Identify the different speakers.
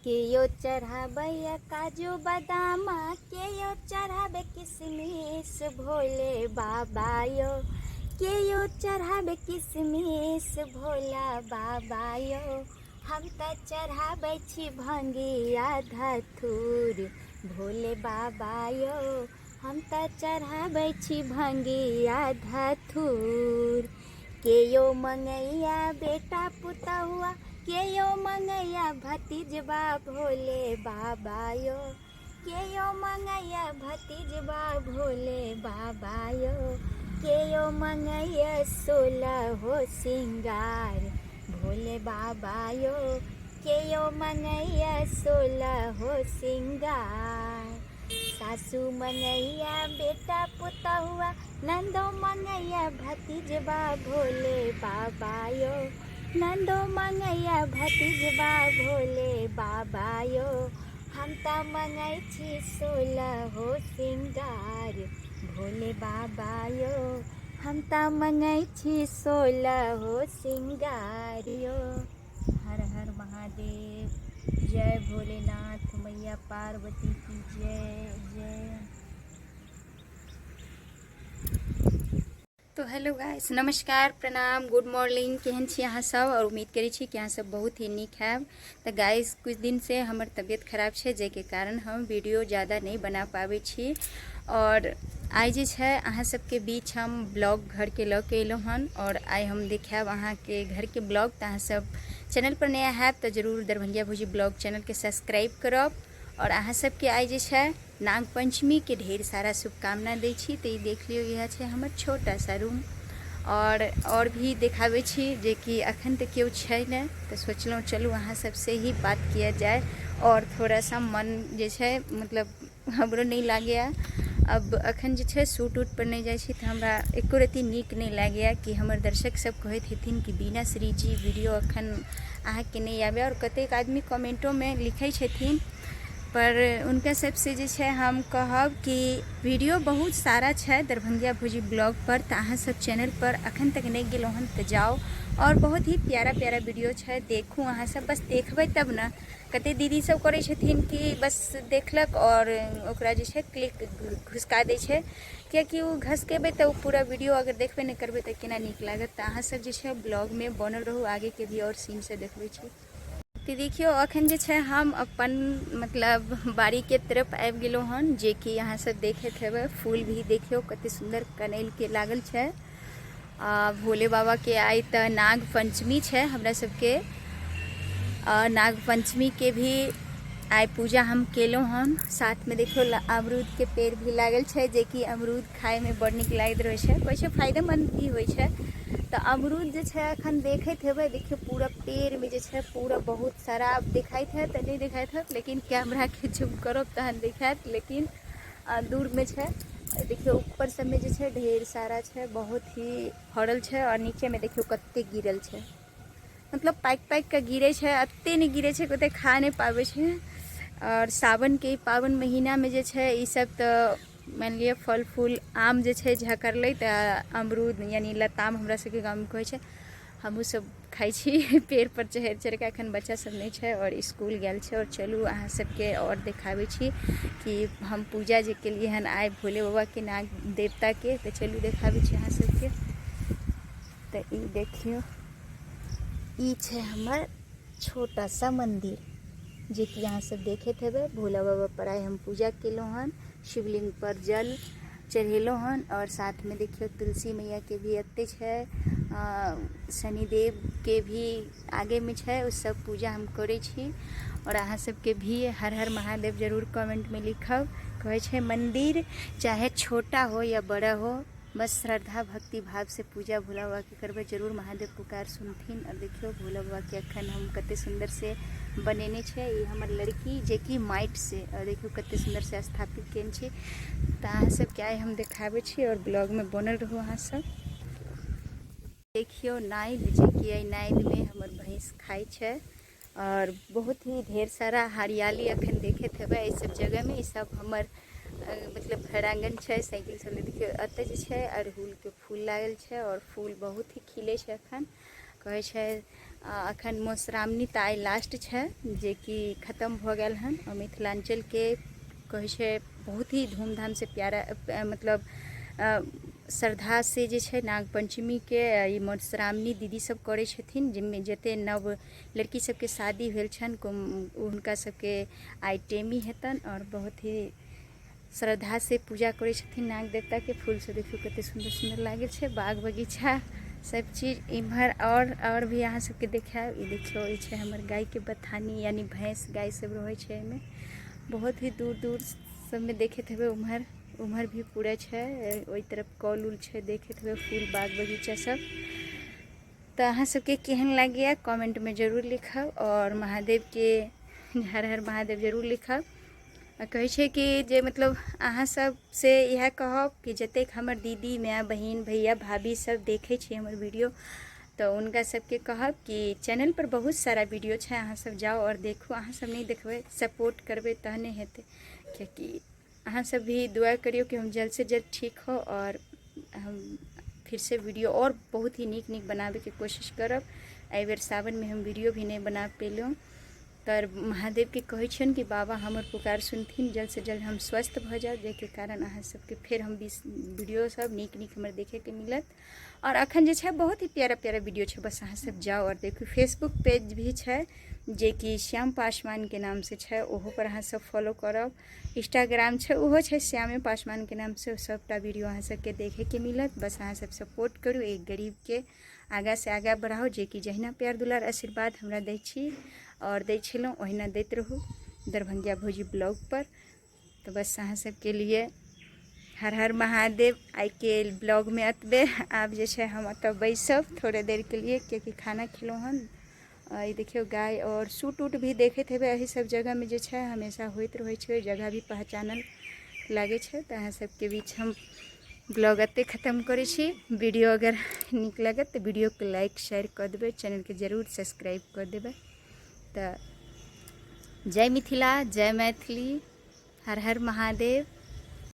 Speaker 1: केओ चढ़ाबैया काजू बादाम, केओ चढ़ाबे किशमिश भोले बाबा यो। केओ चढ़ाबे किशमिश भोला बाबा यो। हम तऽ चढ़ाबै छी भंगिया धथुर भोले बाबा यो। हम तऽ चढ़ाबै छी भंगिया धथुर। केओ मंगैया बेटा पुतहुआ, केओ मंगैया भतीजबा भोले बाबा यो। केओ मंगैया भतीजबा भोले बाबा यो। केओ मंगैया 16 हो सिंगार भोले बाबा यो। केओ मंगैया 16 हो सिंगार। सासू मंगैया बेटा पुतहुआ, नंदो मंगैया भतीजबा भोले बाबा यो। नंदो मंगैया भतीजबा भोले बाबा यो। हम तऽ मंगै छी 16 हो सिंगार भोले बाबा यो। हम तऽ मंगै छी 16 हो सिंगार यो। हर हर महादेव, जय भोलेनाथ, मैया पार्वती की जय जय। तो हेलो गाइस, नमस्कार, प्रणाम, गुड मॉर्निंग। केहन छी अहाँ सब? और उम्मीद करै छी कि अहाँ सब बहुत ही नीक हैब। तऽ गाइस, कुछ दिन से हमर तबियत खराब छै, जाहिके कारण हम वीडियो ज़्यादा नहीं बना पाबै छी। और आइ जे छै अहाँ सबके बीच हम ब्लॉग घरके लऽ के एलहुँ हन और आइ हम देखायब अहाँके घरके ब्लॉग। तऽ अहाँ सब चैनल पर नया हैब तऽ जरूर दरभंगिया भौजी ब्लॉग चैनलके सब्सक्राइब करब। और अहाँ सबके आइ जे छै नाग पंचमी के ढेर सारा शुभकामना दै छी। तऽ ई देख लियौ, इएह छै हमर छोटा सा रूम। और भी देखाबै छी जेकि अखन तऽ केओ छै नहि, तऽ सोचलहुँ चलू अहाँ सबसे ही बात किया जाय। और थोड़ा सा मन जे छै मतलब हमरो नहि लागैए। अब अखन जे छै सूट उट पर नहि जाइ छी तऽ हमरा एको रत्ती नीक नहि लागैए कि हमर दर्शक सब कहैत हेथिन कि बीना श्री जी वीडियो अखन अहाँके नहि आबैए। आओर कतेक आदमी कमेंटोमे लिखै छथिन, पर हुनका सबसे जे छै हम कहब कि वीडियो बहुत सारा छै दरभंगिया भौजी ब्लॉग पर, तऽ अहाँ सब चैनल पर अखन तक नहि गेलहुँ हन तऽ जाउ। और बहुत ही प्यारा प्यारा वीडियो छै, देखू अहाँ सब, बस देखबै तब ने। कते दीदी सब करै छथिन कि बस देखलक और ओकरा जे छै क्लिक घुसका दै छै, कियाकि ओ घसकेबै तऽ ओ पूरा वीडियो अगर देखबे नहि करबै तऽ केना नीक लागत। तऽ अहाँ सब जे छै ब्लॉगमे बनल रहू, आगेके भी और सीन से देखबै छी। तऽ देखियौ अखन जे छै हम अपन मतलब बाड़ीके तरफ आबि गेलहुँ हन, जेकि अहाँ सब देखैत हेबै। फूल भी देखियौ कते सुन्दर कनैलके लागल छै। आ भोले बाबाके आइ तऽ नाग पंचमी छै हमरा सबके। नाग पंचमीके भी आइ पूजा हम केलहुँ हन। साथमे देखियौ अमरूदके पेड़ भी लागल छै, जेकि अमरूद खायमे बड़ नीक लागैत रहै छै, कहै छै फायदेमंद भी होइ छै। तऽ अमरूद जे छै अखन देखैत हेबै, देखियौ पूरा पेड़मे जे छै पूरा बहुत सारा आब देखाइत हैत तऽ नहि देखाइत हैत, लेकिन कैमराके जूम करब तहन देखायत, लेकिन दूरमे छै। देखियौ ऊपर सबमे जे छै ढेर सारा छै, बहुत ही फड़ल छै। आओर नीचेमे देखियौ कते गिरल छै, मतलब पाकि पाकि कऽ गिरै छै, एते नहि गिरै छै कि ओते खा नहि पाबै छै। आओर सावनके पावन महीनामे जे छै ई सब तऽ मानि लिअ फल फूल आम जे छै झकरलै तऽ अमरूद यानि लताम हमरा सबके गाँवमे कहै छै, हमहूँ सब खाइ छी पेड़ पर चढ़ि चढ़ि कऽ। एखन बच्चा सब नहि छै आओर इसकुल गेल छै। आओर चलू अहाँ सबके आओर देखाबै छी कि हम पूजा जे केलियै हन आइ भोले बाबाके नाग देवताके, तऽ चलू देखाबै छी अहाँ सबके। तऽ ई देखियौ, ई छै हमर छोटा सा मंदिर, जेकि अहाँ सब देखैत हेबै। भोला बाबा पर आइ हम पूजा केलहुँ हन, शिवलिंग पर जल चढ़ेलहुँ हन। और साथमे देखियौ तुलसी मैयाके भी एते छै, शनिदेवके भी आगेमे छै, ओ सब पूजा हम करै छी। और अहाँ सबके भी हर हर महादेव जरूर कमेंटमे लिखब। कहै छै मंदिर चाहे छोटा हो या बड़ा हो, बस श्रद्धा भक्ति भाव से पूजा भोला बाबा के करबै, जरूर महादेव पुकार सुनथिन। और देखियौ भोला बाबा के अखन हम कते सुंदर से बनेने छै, ई हमर लड़की जेकि माटि से, और देखियौ कते सुंदर से स्थापित केने छै। तऽ अहाँ सबके आइ हम देखाबै छी और ब्लॉग में बनल रहू अहाँ सब। देखियौ नाइद, जेकि एहि नाइद में हमर भैंस खाइ छै। और बहुत ही ढेर सारा हरियाली अखन देखैत हेबै एहि सब जगह में। ई सब हमर मतलब घर आंगन छै। साइकिल सब देखियौ एतऽ जे छै अड़हुल के फूल लागल छै और फूल बहुत ही खिलै छै अखन। कहै छै अखन मधुश्रावणी तऽ आइ लास्ट छै, जेकि खतम भऽ गेल हन। आओर मिथिलाञ्चलके कहै छै बहुत ही धूमधामसँ प्यारा, मतलब श्रद्धासँ जे छै नाग पञ्चमीके ई मधुश्रावणी दीदी सब करै छथिन, जाहिमे जते नव लड़की सबके शादी भेल छनि हुनका सबके आइ टेमी हेतनि आओर बहुत ही श्रद्धासँ पूजा करै छथिन नाग देवताके। फूल सब देखियौ कते सुन्दर सुन्दर लागै छै, बाग बगीचा सब चीज इम्हर। आओर भी अहाँ सबके देखायब। ई देखियौ, ई छै हमर गायके बथानी, यानी भैंस गाय सब रहै छै एहिमे। बहुत ही दूर दूर सबमे देखैत हेबै, उम्हर उम्हर भी पूरा छै, ओहि तरफ कल उल छै, देखैत हेबै फूल बाग बगीचा सब। तऽ अहाँ सबके केहन लागैए कमेंटमे जरूर लिखब आओर महादेवके हर हर महादेव जरूर लिखब। आ कहै छै कि जे मतलब अहाँ सबसँ इएह कहब कि जतेक हमर दीदी माय बहिन भैया भाभी सब देखै छै हमर वीडियो, तऽ हुनका सबके कहब कि चैनल पर बहुत सारा वीडियो छै, अहाँ सब जाउ आओर देखू। अहाँ सब नहि देखबै, सपोर्ट करबै तहने हेतै, कियाकि अहाँ सब भी दुआ करियौ कि हम जल्द से जल्द ठीक हो आओर हम फिर से वीडियो और बहुत ही नीक नीक बनाबैके कोशिश करब। एहि बेर सावनमे हम वीडियो भी नहि बना पेलहुँ, तऽ महादेवके कहै छियनि कि बाबा हमर पुकार सुनथिन, जल्दसँ जल्द हम स्वस्थ भऽ जायब, जाहिके कारण अहाँ सबके फेर हम वीडियो सब नीक नीक हमर देखैके मिलत। आओर अखन जे छै बहुत ही प्यारा प्यारा वीडियो छै, बस अहाँ सब जाउ आओर देखू। फेसबुक पेज भी छै जेकि श्याम पासवानके नामसँ छै, ओहो पर अहाँ सब फॉलो करब। इंस्टाग्राम छै, ओहो छै श्यामे पासवानके नामसँ, सबटा वीडियो अहाँ सबके देखैके मिलत। बस अहाँ सब सपोर्ट करू एक गरीबके, आगाँ से आगाँ बढ़ाउ, जेकि जहिना प्यार दुलार आशीर्वाद हमरा दै छी आओर दै छलहुँ ओहिना दैत रहू दरभंगिया भौजी ब्लॉग पर। तऽ बस अहाँ सबके लिए हर हर महादेव। आइके ब्लॉगमे एतबे। आब जे छै हम एतऽ बैसब थोड़े देरके लिए, कियाकि खाना खेलहुँ हन। ई देखियौ गाय आओर सूट उट भी देखैत हेबै, एहि सब जगहमे जे छै हमेशा होइत रहै छै, जगह भी पहचानल लागै छै। तऽ अहाँ सबके बीच हम ब्लॉग एते खतम करै छी। वीडियो अगर नीक लागत तऽ वीडियोके लाइक शेयर कऽ देबै, चैनलके जरूर सब्सक्राइब कऽ देबै। तऽ जय मिथिला, जय मैथिली, हर हर महादेव।